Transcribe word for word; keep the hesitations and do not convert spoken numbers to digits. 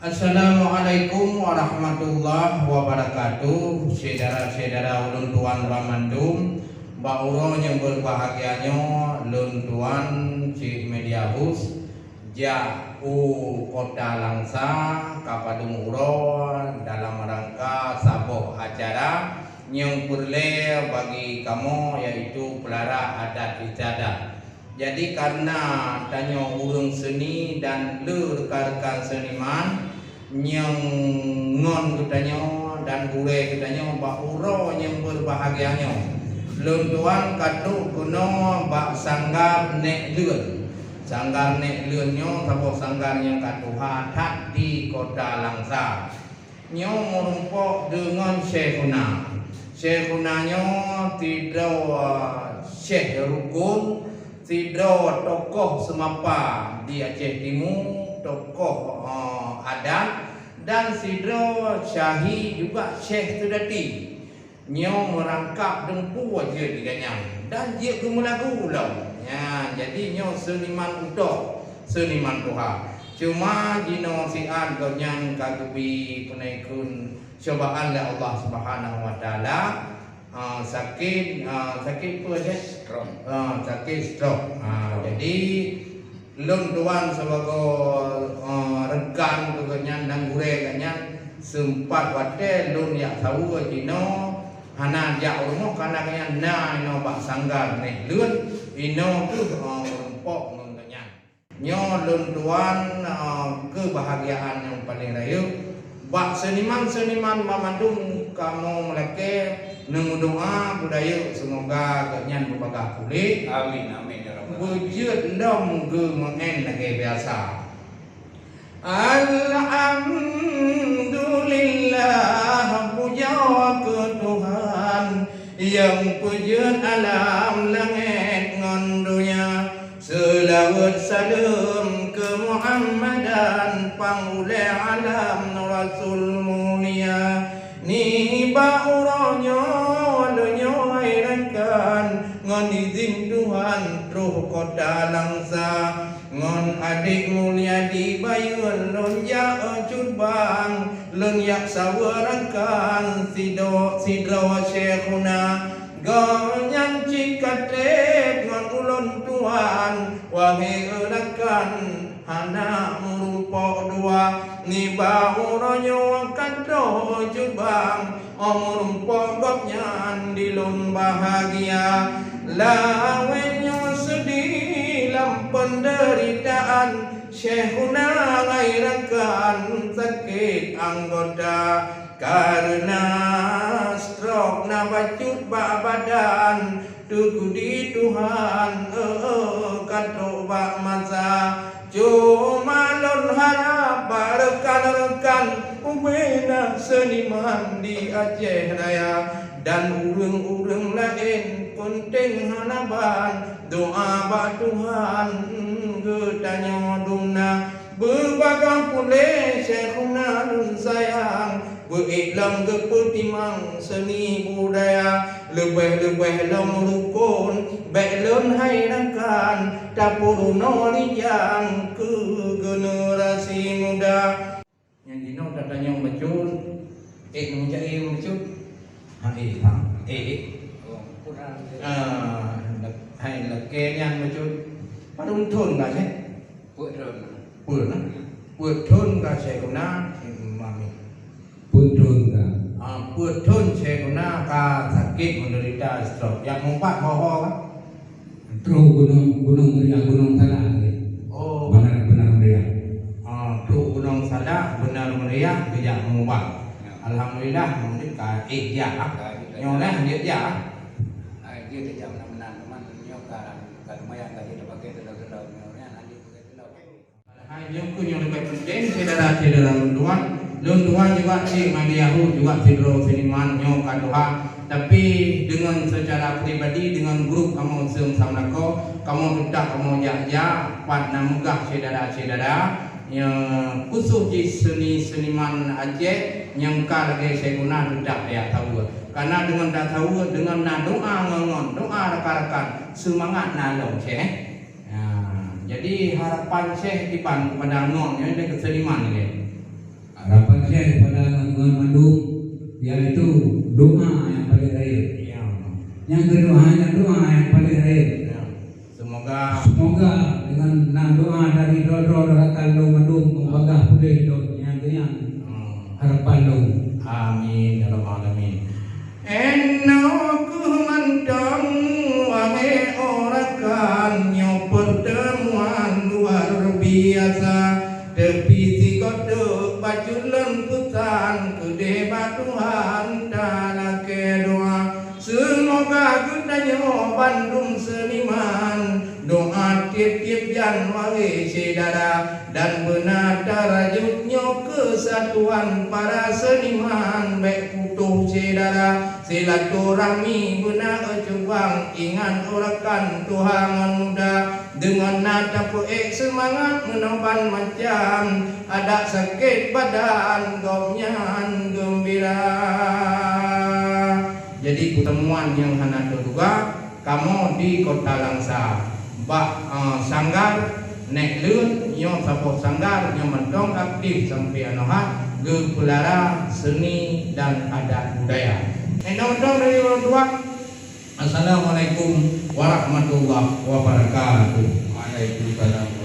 Assalamualaikum warahmatullahi wabarakatuh. Syedara-syedara ulôn tuan banmandum, bak uroe nyang beubahgia nyoe lôn tuan Cik Media House jak u Kota Langsa ka padum uroe dalam rangka saboh acara nyang peureulée bagi kamoe, yaitu peulara adat istiadat. Jadi, kareuna tanyoe ureuëng seuni dan le reukan-reukan seuniman nyang ngon geutanyoe dan gurée geutanyoe bak uroe nyang beubahgia nyoe, lôn tuan ka trok keunoe bak sanggar Nék Leuen. Sanggar Nék Leuen nyoe saboh sanggar nyang ka tuha that di Kota Langsa. Nyoe meurumpok deungon Syèkhuna. Syèkhuna nyoe sidroe syèkh rukon, sidroe tokoh seumapa di Aceh Timu, tokoh, eh, adat, dan sidroe syahi juga syèkh seudati. Nyoe meurangkap dumpeue jeuet di gobnyan dan jeuet geumeulagu lom. Nyan, jadi nyoe seuniman utoe, seuniman tuha. Cuma jinoe siat gobnyan ka geubi peunaikheun cobaan lé Allah Subhanahu wa Taala, ah, sakét, ah, sakét peue, Cek? Stroke. Ah, sakét stroke. Ah, jadi, lôn tuan sibagoe, eh, reukan keu gobnyan dan gurée gobnyan, seumpat watée lôn jak saweue jinoe hana jak u rumoh, kareuna gobnyan na inoe bak sanggar Nék Leuen, inoe kheueh, eh, meurumpok ngon gobnyan. Nyoe lôn tuan, eh, keubahgiaan nyang paleng rayeuk. Bak seuniman-seuniman banmandum kamoe meulakée neumeudoá beudayeuk seumoga gobnyan beubagaih puléh. Amin, amin, ya rabbal alamin. Beujeuet lom geumeu'en lagée biasa. Alhamdulillah, pujoe keu Tuhan, nyang peujeuet alam langét ngon donya. Seulaweuet saleuem keu Muhammad dan pangulée alam Rasul mulia. Nibak uroe nyoe, lôn nyoe hai rakan, ngon idhin Tuhan troh kota Langsa. Ngon adék Mulyadi bayeuen lôn jak cut bang, lôn jak saweue rakan sido-, sidroe Syèkhuna. Gobnyan cit ka treb ngon ulôn tuan, wahé rakan hana meurumpok dua. Nibak uroe nyoe ka troh cut bang, oh meurumpok gobnyan di lôn bahgia. Lawét nyoe seudeh lam peundeuritaan, Syèkhuna hai rakan sakét anggota. Kareuna stroke na bacut bak badan, teukeudi Tuhan, eh, ka trok bak masa. Cuma lôn harab bak rekan-rekan ubena seuniman di Aceh Raya dan ureuëng-ureuëng laén, peunteng hana ban doá bak Tuhan geutanyoe dumna. Beubagaih puléh Syèkhuna lôn sayang, beuék lom geupeutimang seuni budaya, leubeh-leubeh lom rukon, bék lôn hai rakan, tapeurunoe rijang keu generasi muda. Nyang jinoe tatanyong bacut, ék meujak ék bacut. Ha, ék, ha, ék, ék. Ah, hai lakée nyan bacut. Padum thon ka, Syèh? Peuet thon. Peuet, nah. Peuet thon ka Syèkhuna, Mami. Peuet thon ka. Ah, peuet thon Syèkhuna ka sakét menderita stroke. Jak meuubat ho-ho ka? Troh Gunong, Gunong Meriah, Gunong Salah tadi. Oh. Benar, benar meriah. Ah, troh Gunong Salah, benar meriah, geujak meuubat. Ya. Alhamdulillah, mungkin ka ék jak, ah. Ka ék jak. Nyoe lah, ék jak, ah. Ah, dia tak jak meunan-meunan, teuma nyoe ka, ka lumayan ka dia pakai teulau-teulau. Nyoe lah, nanti pakai teulau. Hai, nyang keu nyang leubeh peunteng, syedara-syedara lôn tuan, lôn tuan juga Cik Madi Yahud juga sidroe seuniman nyoe ka tuha. Tapi, deungon seucara pribadi, deungon grup kamoe Seung Sam Lakoe, kamoe teutap kamoe jak-jak, pat na meugah syedara-syedara, nyang khusos jih seuni-, seuniman Aceh nyang ka lagée Syèkhuna teutap tajak saweue. Kareuna deungon tasaweue, deungon na doá ngon, ngon doá rakan-rakan, seumangat na lom, Syèh. Ya, jadi harapan Syèh kiban keupada ngon nyoe lé keu seuniman nyoe. Pajan daripada ngon mandum, yaitu doa nyang paling rayeuk. Ya. Nyang keudua, hanya doa nyang paling rayeuk. Ya. Semoga dengan na doa dari droe-droe rakan lôn mandum, meubagaih puléh lôn nyang keunyan. Hmm. Harapan lôn. Amin ya rabbal alamin. Inoe keuh mantong, wahé rakan, nyoe pertemuan luar biasa. Tapi sigoe teuk bacut lôn peusan, keudeh bak Tuhan talakée doa. Semoga geutanyoe bandum seuniman, doa tieb-tieb jan wahé syedara, dan beuna tarajut nyoe keusatuan para seuniman bék putôh syedara, silaturahmi beuna icubang ingat rakan tuha ngon muda, deungon na tapeuék seumangat meunoe ban macam adak sakét badan gobnyan geumbira. Jadi, pertemuan nyang hana teuduga, kamoe di Kota Langsa. Bak, eh, sanggar Nék Leuen, nyoe saboh sanggar nyang mantong aktif sampoe anoe ha geupeulara seuni dan adat budaya. Inoe mantong dari ureueng tuha. Assalamualaikum warahmatullahi wabarakatuh. Waalaikumsalam.